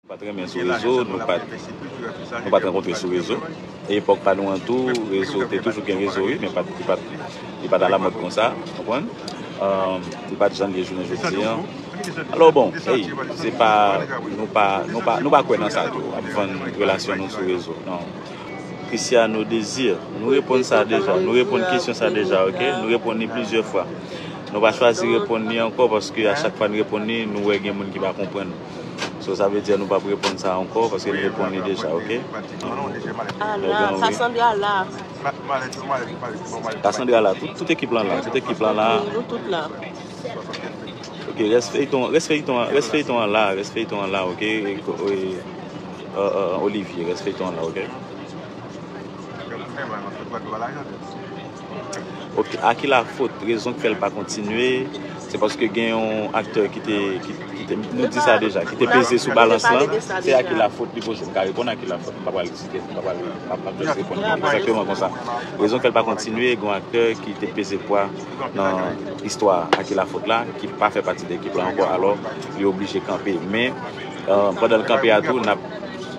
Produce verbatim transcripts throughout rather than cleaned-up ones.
Pa t renmen sou rezo, nou pa t, nou pa t rankontre sou rezo. E epòk pa nou an tou, rezo te toujou gen rezo, wi, men pa t, li pa t, li pa t alamòd konsa, konprann? Li pa t jan l ye jounen jodi an. Alò, bon, hey, se pa, nou pa, nou pa, nou pa kwè nan sa tou, ap vann relasyon nou sou rezo, non. Cristiano Désir, nou reponn sa deja, nou reponn kesyon sa deja, ok? Nou reponn li plizyè fwa. Nou pa chwazi reponn li ankò, paske a chak fwa n reponn li, nou wè gen moun ki pa konprann. So, sa vle di nou p ap reponn sa ankò, paske n reponn li deja, ok? Ala, Cassandra la. Cassandra la, tout, tout ekip lan la, tout ekip lan la. Nou tout la. Ok, rès feyton, rès feyton, rès feyton an la, rès feyton an la, ok? E, e, e, Olivier, rès feyton an la, ok? Ok, a ki lafot, rezon k fè l pa kontinye, se paske gen yon aktè ki te, ki, ki te, nou di sa deja, ki te peze sou balans lan, se a ki lafot li poze. M ka reponn a ki lafot, m pa pral site, m pa pral, m ap, m ap jis reponn egzakteman konsa. Rezon k fè l pa kontinye, gen yon aktè ki te peze pwa nan istwa a ki lafot la, ki pa fè pati de ekip la ankò, alò, li oblije kanpe. Men, eh, pandan l kanpe a tou, n ap,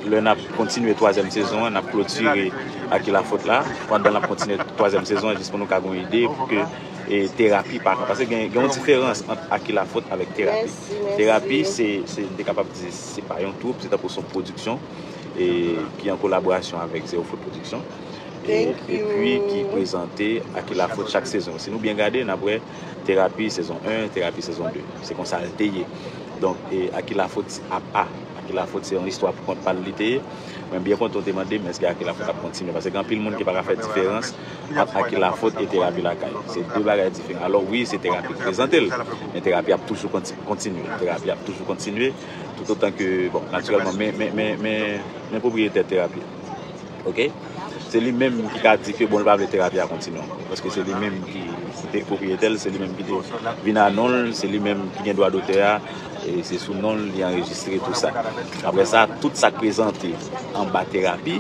lè n ap kontinye twazyèm sezon an, n ap klotire a ki lafot la, pandan n ap kontinye twazyèm sezon an, jis pou nou ka gen yon ide, pou ke, e, terapi pa, paske gen, gen yon diferans ant a ki lafot avèk terapi. Terapi, se, se, m te kapab di, se pa yon twoup, se tankou se yon pwodiksyon, e, ki an kolaborasyon avèk Zero Faute Production. E, epi ki prezante a ki lafot chak sezon. Si nou byen gade, n ap wè terapi sezon en, terapi sezon de. Se konsa l te ye. Donk, e, a ki lafot apa. A ki lafot se yon istwa pou kont pa l li te ye. Mwen byen kontan w te mande m èske a ki lafot ap kontinye. Paske gen anpil moun ki pa ka fè diferans ant a ki lafot e terapi lakay. Se de bagay diferan. Alò wi, se terapi k prezante l. Men terapi ap toujou konti-, kontinye. Terapi ap toujou kontinye. Toutotan ke, bon, natirèlman, men, men, men, men, men pwopriyetè terapi. Ok? Se li menm ki ka di ke, bon, li pa vle terapi a kontinye ankò. Paske se li menm ki, ki te pwopriyetè l, se li menm ki te vin a non l, se li menm ki gen dwa dotè a, e se sou non l li anrejistre tou sa. Apre sa, tout sa k prezante anba terapi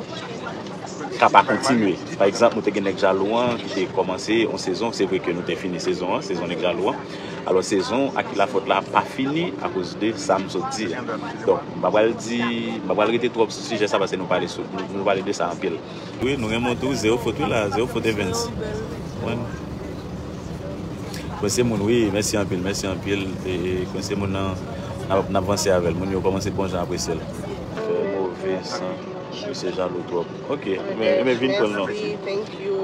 ka pa kontinye. Pa egzanp, nou te gen Nèg Jalou an ki te kòmanse yon sezon, se vre ke nou te fini sezon an, sezon Nèg Jalou an. Alò, sezon a ki lafot la pa fini akoz de sa m sot di a. Donk, m pa pral di, m pa pral rete twòp sou sijè sa paske nou pale sou, nou, nou pale de sa anpil. Wi, nou renmen w tou, Zero Faute, wi la, Zero Faute Events. Wi. Kwense moun, wi, mèsi anpil, mèsi anpil. E, e, kwense moun nan, n ap, n ap vanse avè l. Moun yo kòmanse bon jan apresye l. Fè move san, misye jalou twòp. Ok, men, men vin pran l non. Merci, thank you.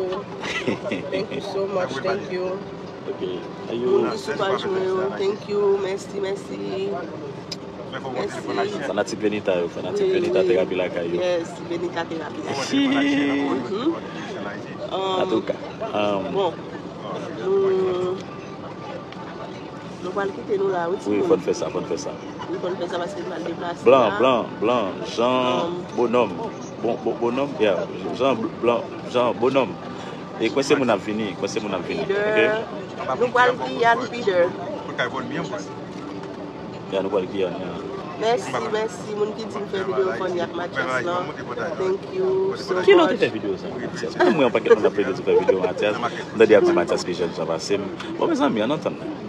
Thank you so much, thank you. Ok. Moun ki sou paj mwen yo, thank you, mèsi, mèsi. Mèsi. Fanatik Venita yo, fanatik Venita terapi lakay yo. Yes, Venita terapi lakay. Mhm. Antouka, um, bon, nou, nou pral kite nou la, wi, timoun. Wi, fò n fè sa, fò n fè sa. Wi, fò n fè sa paske nou pral deplase la. Blan, blan, blan, Jan Bonòm. Bon, bon, Bonòm, yeah. Jan Blan, Jan Bonòm. E kwense moun ap vini, kwense moun ap vini. Ok? Nou pral Giyàn, Peter. Ya, nou pral Giyàn, ya. Mèsi, mèsi. Moun ki di m fè videyo funny ak Mathias lan. Thank you so much. Kilè w te fè videyo sa, Mathias? Mwen, mwen, yon pakèt moun ap plede di fè videyo Mathias. M tande y ap di Mathias pi jèn jan pase m. Bon, mezanmi, ann antann nou.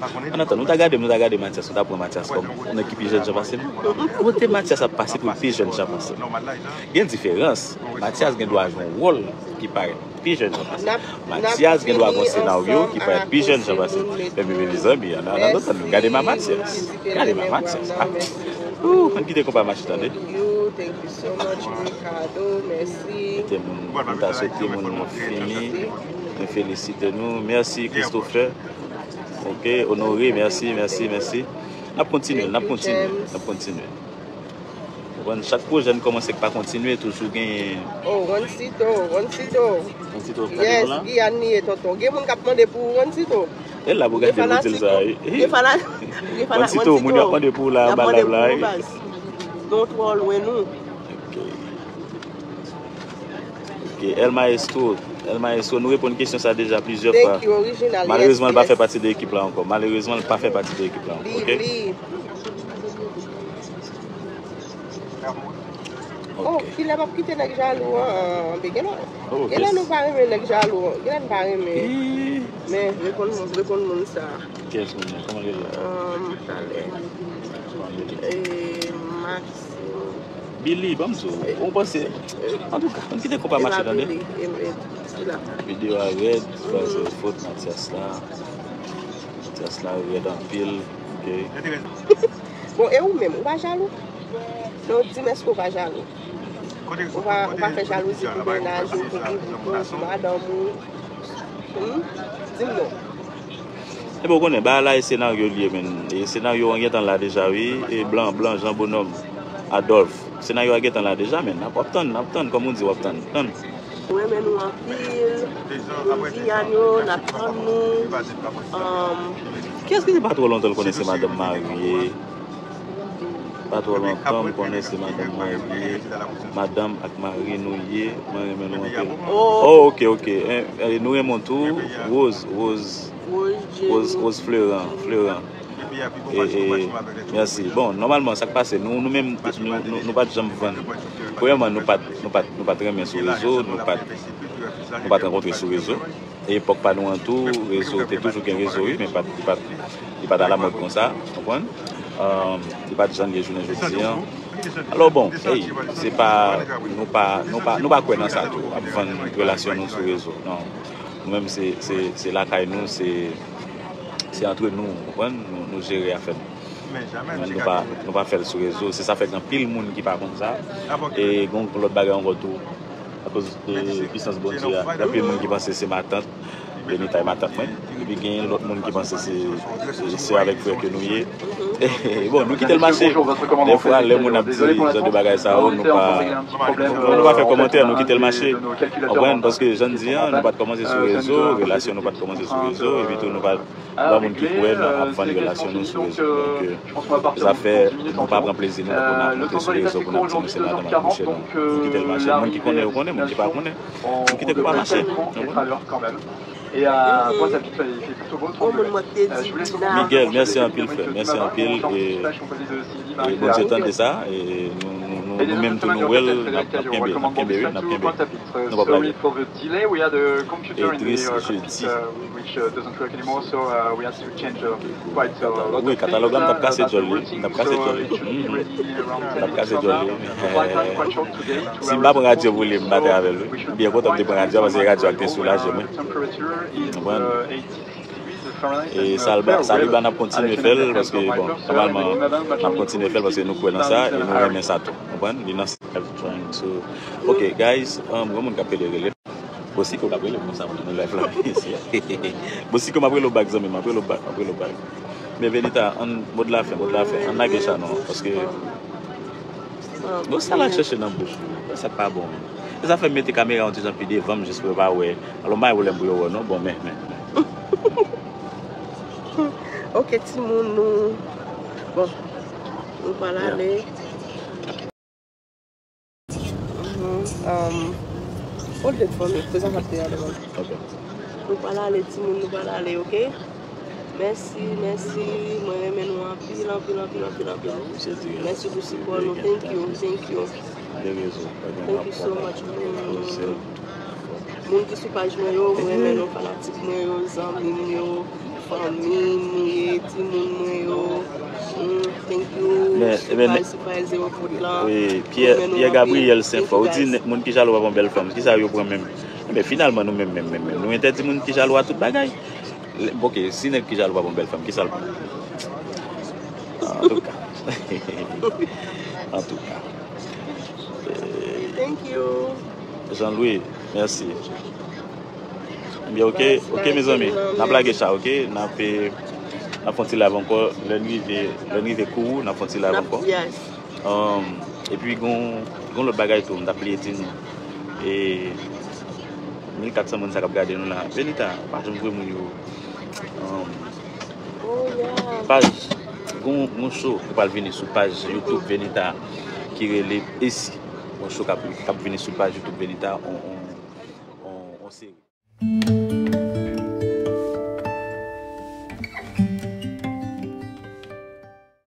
Ann antann, nou ta gade m, nou ta gade Mathias, nou ta pran Mathias kòm nèg ki pi jèn jan pase m. Kote Mathias ap pase pou l pi jèn jan pase m? Gen diferans. Mathias gen dwa jwe yon wòl ki parèt pi jèn jan pase m. Mathias gen dwa gen yon senaryo ki parèt pi jèn jan pase m. Epi, men mezanmi, ann, ann, ann, antann nou. Gade ma Mathias. Gade ma Mathias. Ah. Ooh, ann kite konpa mache, tande. Thank you, thank you so much, Ricardo. Mèsi. Kite moun, nou ta swete moun nan fini. Nou felisite nou. Mèsi, Christopher. Ok, Honoré, mèsi, mèsi, mèsi. N ap kontinye, n ap kontinye, n ap kontinye. Ou konprann, chak pwojè n kòmanse k pa kontinye, toujou genyen. Oh, Juancito, Juancito. Juancito, yes, Giyàn li ye, tonton. Gen moun k ap mande pou ou, Juancito. E la pou gade pou di l sa, wi. Gen fana-, gen fana-, Juancito, moun yo ap mande pou ou la, anba live la, wi. Nou twò lwen, nou. Ok. Ok, El Maestro, El Maestro, nou reponn kesyon sa deja plizyè fwa. Thank you, original. Yes, malerezman, l pa fè pati de ekip la ankò. Malerezman, l pa fè pati de ekip la ankò, ok? Oh, kilè m ap kite nèg jalou an? Anben, genlè, genlè nou pa renmen nèg jalou an. Genlè n pa renmen. Men, reponn, reponn moun sa. Kiyès moun nan? Kòman l rele? Talè. E, Max. Billy, ban m di w, ou panse? Antouka, ann kite konpa mache, tande. Videyo a rèd, se fot Matyas la. Matyas la rèd anpil. Ok. Bon, e ou menm, ou pa jalou? Non, di m, èske ou pa jalou? Ou pa, ou pa fè jalouzi pou mennaj ou, pou bout ou, pou madanm ou? Hmm? Di m non. Ebyen, ou konnen, bagay la e senaryo l ye, men. E senaryo an gentan la deja, wi. E blan, blan, Jan Bonòm, Adòlf. Senaryo a gentan la deja, men. W ap tann, w ap tann, kòm ou di, w ap tann. Tann. Nou renmen nou anpil. Vivian yo, n ap tann nou. Um, Kiyès ki di pa twò lontan l konnen se madanm mari ye? Pa twò lontan, m konnen se madanm mari ye. Madanm ak mari nou ye, mwen renmen nou anpil. Oh, ok, ok. Eh, eh, nou renmen w tou, Rose, Rose, Rose, Rose Fleuran, Fleuran. E, e, mèsi. Bon, nòmalman, sa k pase, nou, nou menm, nou, nou, nou pa t janm vann. Premyèman, nou pa t, nou pa t, nou pa t renmen sou rezo, nou pa t, nou pa t rankontre sou rezo. E epòk pa nou an tou, rezo, te toujou gen rezo, wi, men pa t, li pa t, li pa t alamòd konsa, w konprann? Um, li pa t jan l ye jounen jodi an. Alò, bon, hey, se pa, nou pa, nou pa, nou pa kwè nan sa tou, ap vann relasyon nou sou rezo. Non. Nou menm, se, se, se lakay nou, se, se antre nou, w konprann? Nou, nou jere afè nou. Men nou pa, nou pa fè l sou rezo. Se sa fè gen anpil moun ki pa konn sa. E gen yon lòt bagay ankò tou. Akoz de pisans Bondye a, gen anpil moun ki panse se matant, Benita e matant mwen. Epi gen lòt moun ki panse se, se avèk frè ke nou ye. Bon, nou kite l mache. Dèfwa, lè moun ap di jan de bagay sa yo, nou pa, nou pa fè kòmantè, nou kite l mache. Konprann? Paske jan n di an, nou pa t kòmanse sou rezo, relasyon nou pa t kòmanse sou rezo, epi tou nou pa Gen moun ki kwè nan ap vann relasyon nou sou rezo. Donk, euh, sa fè nou pa pran plezi nou lè pou n ap monte sou rezo pou n ap di nou se madanm ak mesye, non. Nou kite l mache. Moun ki konnen yo konnen, moun ki pa konnen, nou kite konpa mache. Nou konnen. Oh, moun mwen te di Dina. Miguel, mèsi anpil, frè. Mèsi anpil. E, e Bondye tande sa. E nou, nou, nou, nou menm tou nou wè l, n ap, n ap kenbe, n ap kenbe, wi, n ap kenbe. Nou p ap lage. E Dris, jedi. Wi, katalòg la, m t ap kase djòl li. M t ap kase djòl li. M t ap kase djòl li. Si m pa pran radyo pou li, m pa te avè l, wi. M byen kontan m te pran radyo a, paske radyo a ki te soulaje mwen. Konprann? E Salba, Saliba, n ap kontinye fè l, paske, bon, nòmalman, n ap kontinye fè l, paske nou kwè nan sa, e nou renmen sa tou. Konprann? Li nan... Ok, guys, um, gen moun k ap pede rele. Bosiko k ap rele m konsa pou nou live la isi. Bosiko, m ap rele w back, zanmi m, m ap rele w back, m ap rele w back. Men Venita, ann, mo de la fen, mo de la fen. Ann lage chat non, paske bon, sa l al chèche nan bouch ou. Sa k pa bon. E sa fè m mete kamera yon ti jan pi devan m jis pou yo pa wè. Alò, m pa gen pwoblèm pou yo wè non. Bon, men, men, men. Ok, timoun, nou, bon, nou pral ale. Mhm. Um, hold it for me, cause I have the other one. Ok. Nou pral ale, timoun, nou pral ale, ok? Mèsi, mèsi. Mwen renmen nou anpil, anpil, anpil, anpil, anpil. Mèsi pou sipò nou. Thank you, thank you. Thank you so much. Moun ki sou paj mwen yo, mwen renmen nou, fanatik mwen yo, zanmi m yo, fanmi m ye, timoun mwen yo. Mm, thank you. Surprise, surprise, yo tout la. Wi, Pierre, Pierre Gabriel Senfò, ou di nèg moun ki jalou pa pran bèl fanm. Kisa yo pran menm? Enben, finalman, nou menm, menm, menm, menm. Nou entèdi moun ki jalou a tout bagay. Ok, si nèg ki jalou pa pran bèl fanm, kisa l pran? Antouka. Antouka. Thank you. Jean Louis, mèsi. Ebyen, ok, ok, mezanmi. N ap lage sa, ok? N ap, eh, n ap fè yon ti live ankò. Lè n rive, lè n rive Kourou, n ap fè yon ti live ankò. Yes. Um, epi, gon, gon lòt bagay tou, m t ap bliye di nou. E mil kat san moun sa k ap gade nou la. Venita, pa janm voye moun yo. Um, paj, gon, gon show ki pral vini sou paj YouTube Venita ki rele Esi. Gon show k ap, k ap vini sou paj YouTube Venita, on, on, on, on seri.